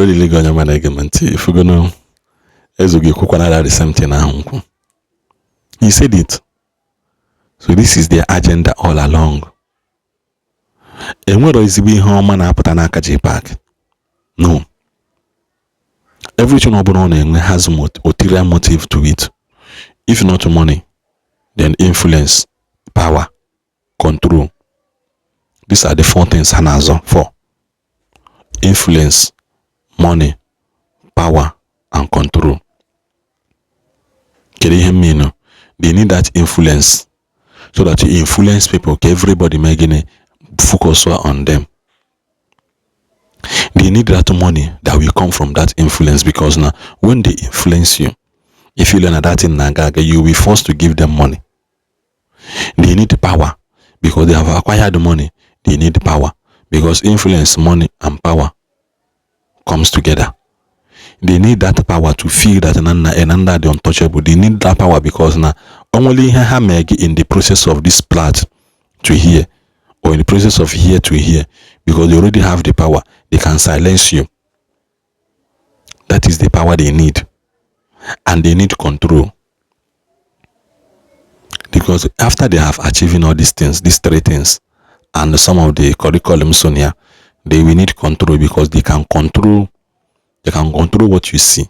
Udo dịrị gị, onye ọma na-ege m ntị. Ifugonu ezughị ekwukwana that the same thing ahụ nkwu. He said it. So this is their agenda all along. Enwero ezigbo ihe ọma na-apụta n'aka JPAC. No. Everything ọbụla ọ na-enwe has ulterior motive to it. If not money, then influence, power, control. These are the four things ha na-azọ for: influence, money, power and control. Kedu ihe mean? They need that influence so that you influence people ka everybody mee gịnị? Focus on them. They need that money that will come from that influence, because now when they influence you, if you learn that thing na-aga aga, you will be forced to give them money. They need power because they have acquired money. They need power because influence, money and power comes together. They need that power to feel that na na dị untouchable. They need that power because na onwere ihe ha mee gị in the process of this plot to here or in the process of here to here, because they already have the power, they can silence you. That is the power they need. And they need control, because after they have achieving all these things, these three things and some of the curriculum sonia, they will need control because they can control what you see,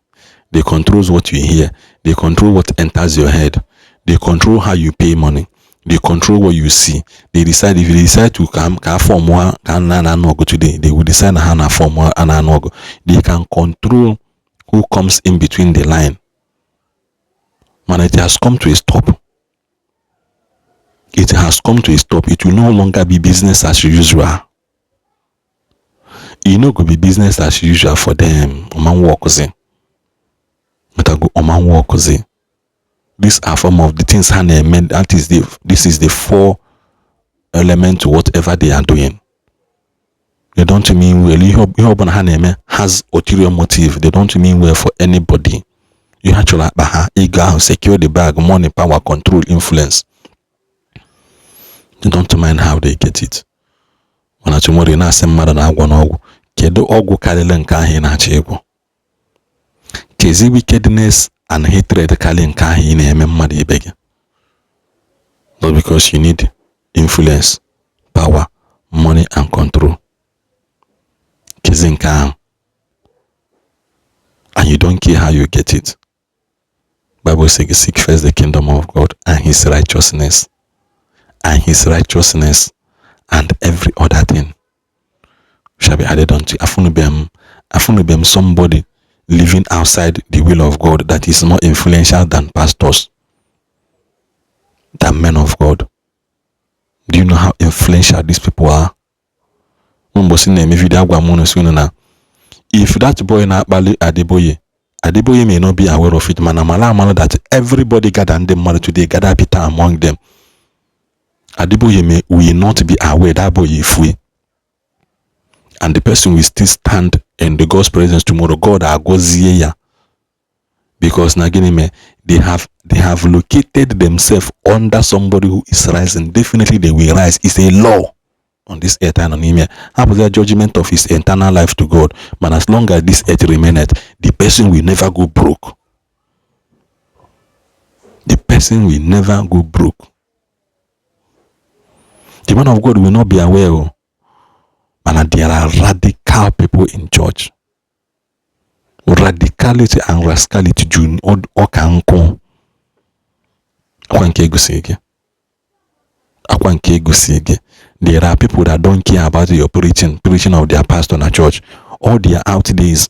they control what you hear, they control what enters your head, they control how you pay money, they control what you see. They decide. If you decide to come ka form ka na na ọgụ today, they will decide na ha na form a na ọgụ. They can control who comes in between the line. Man, it has come to a stop. It has come to a stop. It will no longer be business as usual. E no go be business as usual for them. Ọma workzi metago, ọma workzi. These are some of the things ha na-eme. That is the this is the four element to whatever they are doing. They don't mean well. Ihe ọbụla ha na-eme has ulterior motive. They don't mean well for anybody. Ihe ha chọrọ, akpa ha, ego ahụ, secure the bag, money, power, control, influence. They don't mind how they get it. Mana tomorrow, ị na-asị mmadụ na-agwọ n'ọgwụ. Kedu ọgwụ karịrị nke ahụ ị na-achọ ịgwọ? Kezi wickedness and hatred karị nke ahụ ị na-eme mmadụ ibe gị? Not because you need influence, power, money and control. Kezi nke ahụ? And you don't care how you get it. Bible says, "Seek first the kingdom of God and his righteousness, and his righteousness, and every other thing shall be added unto you." Afunubem somebody living outside the will of God that is more influential than pastors, than men of God. Do you know how influential these people are? Mbọsị na-eme video, agwa m unu si unu na if that boy na-akpali Adeboye, Adeboye may not be aware of it, mana mara amara that everybody gather, ndị mmadụ today gather Peter among them. Adeboye may will not be aware that boy efue, and the person will still stand in the God's presence tomorrow. God agọzie ya because na gịnị mee? They have located themselves under somebody who is rising. Definitely they will rise. It's a law on this earth anọ n'ime. Hapụza judgment of his eternal life to God, but as long as this earth remaineth, the person will never go broke. The person will never go broke. The man of God will not be aware, oh, mana there are radical people in church. Radicality and rascality ju ọka nkụ. Akwa nke egosi gị, akwa nke egosi gị. There are people that don't care about your preaching of their pastor na church. All their out days,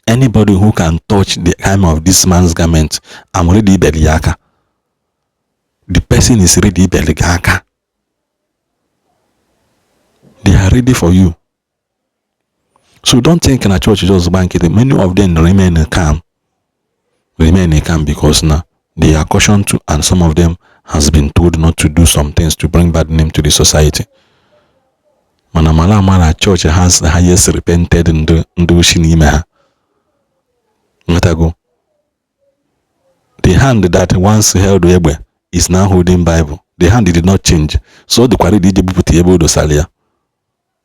anybody who can touch the hem of this man's garment, I'm ready ibeli ya aka. The person is ready ibeli gị aka. They are ready for you. So don't think na church just gba nkịtị. Many of them remain calm, remain calm because na they are cautioned to, and some of them has been told not to do some things to bring bad name to the society. Mana mara ama na church has the highest repented ndị ndị oshi n'ime ha. Nghọtago? The hand that once held egbe is now holding Bible. The hand did not change, so ọ dịkwara ready ije bupụta ebe o dosara ya.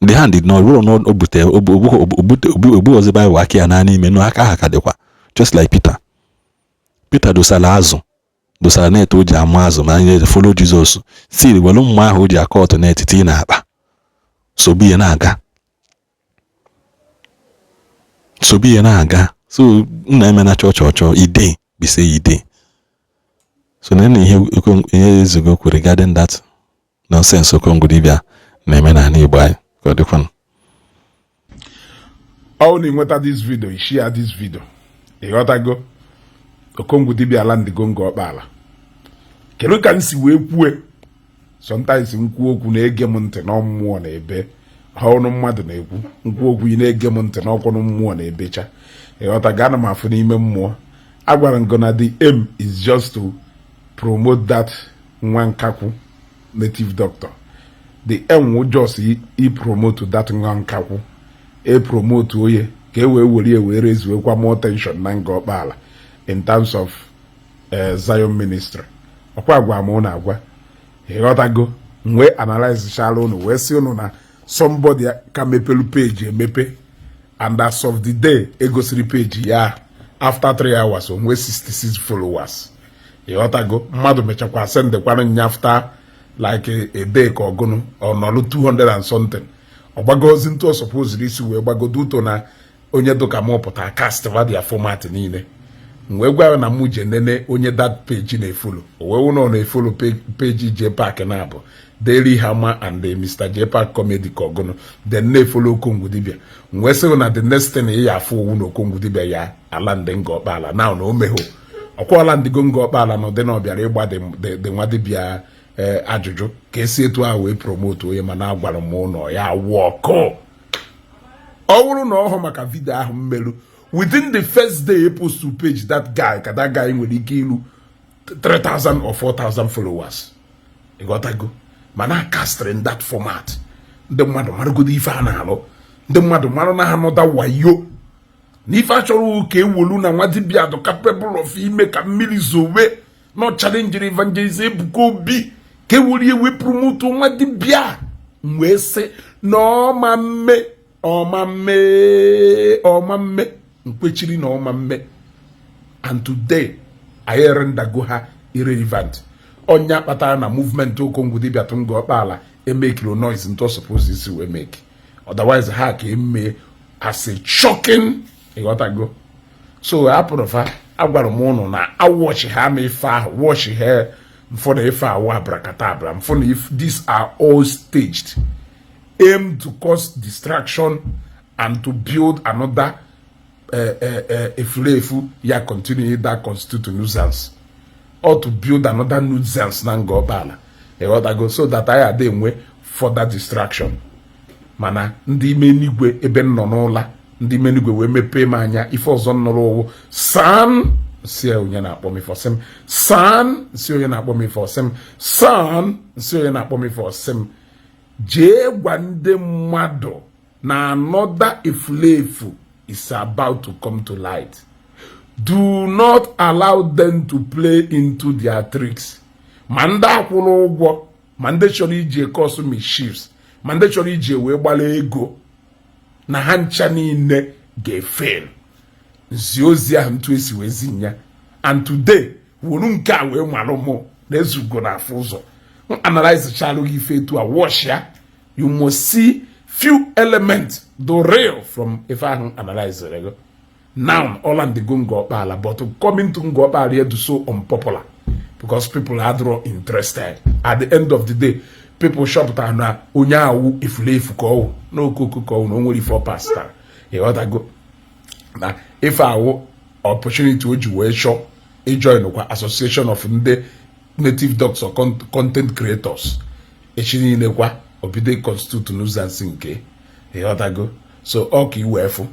The hand did not roll. No, o bute ogbuozi Bible aka ya na n'ime no aka ha ka dịkwa, just like Peter. Peter dosara azụ, dosara net o ji ama azụ, ma anyị follow Jesus, still were mma ahụ o ji akọ ọtọ net tinye n'akpa, sobi ya na-aga, sobi ya na-aga. So nna eme na chọọchị ọchọ ide bise ide. So na ihe Ezugo kwuru regarding that nonsense Okongwu dibịa na-eme n'ala Igbo anyị, ka ọ dịkwanụ. Ọ na ịnweta this video, i share this video. Ịghọtago? Okongwu dibịa ala ndigo nga ọkpala. Kedu ka m si wee kwue? Sometimes nkwu okwu na-ege m ntị na mmụọ na-ebe ha ọnụ mmadụ na-ekwu. Nkwu okwu, ị na-ege m ntị n'ọkwụnụ mmụọ na-ebecha. Ịghọtago? Ana m afụ n'ime mmụọ. Agwara m gị na the aim is just to promote that nwa nkakwu native doctor. The aim will just i promote that nwa nkakwu, e promote onye ka e wee were wee rezuekwa more tension na nga ọkpala in terms of Zion ministry. Ọkwa agwa m ụnụ agwa. Ịghọtago? M wee analyze chala ụnụ, wee sị ụnụ na somebody ka mepelu page emepe, and as of the day egosiri page ya, after 3 hours, o nwee 66 followers. Ịghọtago? Mmadụ mechakwa sendekwana nya after like a day ka ọgụnụ ọ nọlụ 200 and something. Ọ gbagozi ntụ ọ supposed isi wee gbagodo ụtọ na onye dụka m pụta cast their format niile. M wee gwa ya na mụ je nene onye that page na-efollow. O wee wụ na ọ na-efollow page J Park na abụ Daily Hammer and the Mr. J Park comedy ka ọgụnụ, then na-efollow Okongwu dibịa. M wee sị na the next thing ị ya afụ owu na Okongwu dibịa ya ala ndị nga ọkpala na o megho ọkwala ndịgo nga ọkpala na ụdị na ọ bịara ịgba dị nwa dibịa ajụjụ ka esi etu ahụ wee promote onye. Mana agwara m ụlọ ya wọkụ, ọ bụrụ na ọ hụ maka video ahụ mmelu within the first day post to page that guy, ka that guy nwere ike ilu 3000 or 4000 followers. Ịghọtago? Mana castrin that format, ndị mmadụ maragodo ife a na-alụ, ndị mmadụ mara na ha nọda wayo na ife achọrọ ka ewolu na nwa dibịa dụ capable of ime ka mmiri zowe nọ challenge evangelist Ebuka Obi ka ewuru ewe promote nwa dibịa. Wee sị na ọma mme, ọma mme, ọma mme, nkwechiri na ọma mme. And today anyị erendago ha irrelevant. Ọnya kpatara na movement Okongwu dibịa tụnga ọkpala emekiro noise ntụ suppose isi wee make. Otherwise ha ka eme as a shocking. Ịghọtago? So apụrụ fa. Agwara m ụnụ na awọchi ha ma ife ahụ wọchi ha mfụ na ife awụ abracadabra, mfụ na if these are all staged, aimed to cause distraction and to build another efulefu ya continue that constitute nuisance or to build another nuisance na nga ọbala. Ịghọtago? So that anyị ada enwe further distraction. Mana ndị ime n'igwe ebe m nọ n'ụla, ndị ime n'igwe wee mepee m anya. Ife ọzọ m nụrụ ụwụ san si onye na-akpọ m ife ọsị m san si onye na-akpọ m ife ọsị m san si onye na-akpọ m ife ọsị m jee gwa ndị mmadụ na another efulefu is about to come to light. Do not allow them to play into their tricks. Ma ndị akwụrụ ụgwọ, ma ndị chọrọ iji cause mischiefs, ma ndị chọrọ iji wee gbara ego, na ha ncha niile ga-efail. Nzi ozi ahụ ntu esi wee zi ya, and today wuru nke a wee malụ mụ na ezugo na afụ ụzọ analyze chalụ gị ife etu a wash ya. You must see few elements the real from ife ahụ analyze gị. Now all and go nga ọkpala, but coming to nga ọkpala here do so unpopular because people are interested. At the end of the day, people chọpụtara na onye awụ efulefu ka ọwụ na okoko ka ọwụ na o nwere ife ọ pastara. Ịghọtago? Na ife awụ opportunity o ji wee chọọ ijoin kwa association of ndị native doctors, content creators. Echi niile kwa obido constitute nuisance nke. Ịghọtago? So ọ ka iwee fụ,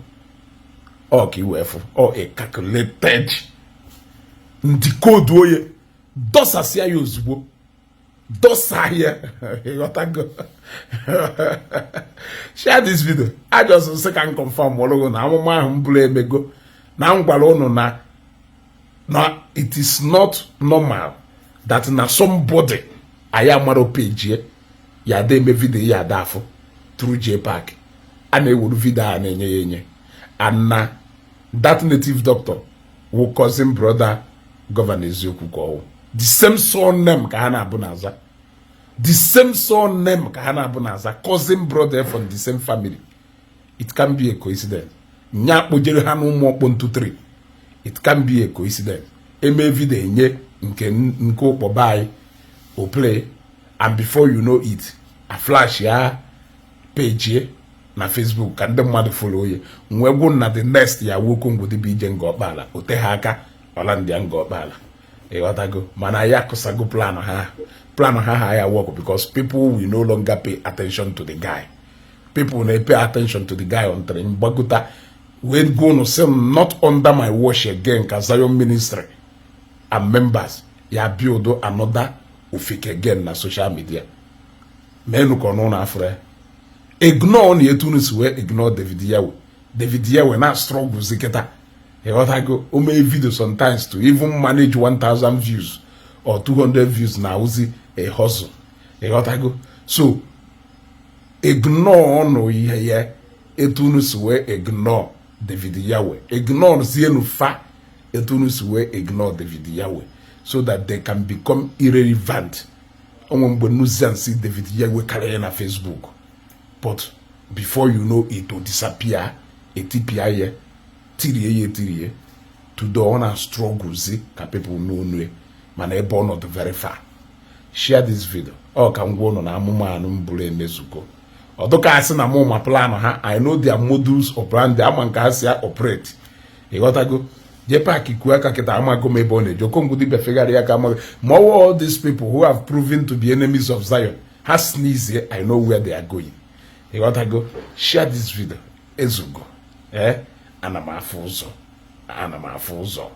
ọ ka iwee fụ ọ a calculated ndị koodu oye dọsasịa ya ozugbo, dọsa ya. Ịghọtago? Share this video. I just sị ka m confirm ọlụgụ na amụma ahụ m bụrụ emego na m gwara ụnụ na it is not normal that na somebody anyị amara page ya ada eme video ya ada afụ. Through JPAC a na-ewuru video a na-enye ya enye, and na that native doctor wụ cousin brother Governor Eziokwu, ka ọwụ the same surname ka ha na-abụ n'aza, the same surname ka ha na-abụ n'aza, cousin brother from the same family. It can be a coincidence. Nya akpojere ha n'ụmụ ọkpọ ntụtụrụ. It can be a coincidence. Eme video enye nke ụkpọba anyị o play, and before you know it, a flash ya page na Facebook ka ndị mmadụ follow ya. Nwee gwụ na the next ya nwoke ngwụdịbụ ije nga ọkpala o ha aka ọla ndị nga ọkpala, ịghọtago? Mana ya akụsago plan ha, plan ha ya work, because people will no longer pay attention to the guy. People na pay attention to the guy until mgbagota wee go no say, "Not under my watch again," ka Zion Ministry and members ya build another ofeke again na social media. Meenụ ka ọ nụ na afọ ya ignore na etu unu si wee ignore David Yawe. David Yawe na struggle kịta, ịghọtago? O mee video sometimes, to even manage 1000 views or 200 views na awụzi a hustle, ịghọtago? So ignore nụ ihe ya etu unu si wee ignore David Yawe. Ignore zienu fa etu unu si wee ignore David Yawe, so that they can become irrelevant. Onwe mgbe nuisance David Yawe karịrị na Facebook, but before you know it, will disappear. Etipịa ya, tirie ya, etirie. Today ọ na struggle zi ka people know onu, mana ebe ọnọdụ very far. Share this video. Ọ ka m gwa ụnụ na amụma anụ m bụrụ emezugo. Ọdụka asị na mụ ma plan ha. I know their modus operandi, ama nke ha si operate, ịghọtago? JPAC kuo aka kịta, amago m ebe ọ na-eje. Okongwu dibịa fegharị ya ka amaghị ma ọwụ. All these people who have proven to be enemies of Zion, ha sneeze, I know where they are going, ịghọtago? Share this video. Ezugo. Ee, ana m afụ ụzọ, ana m afụ ụzọ.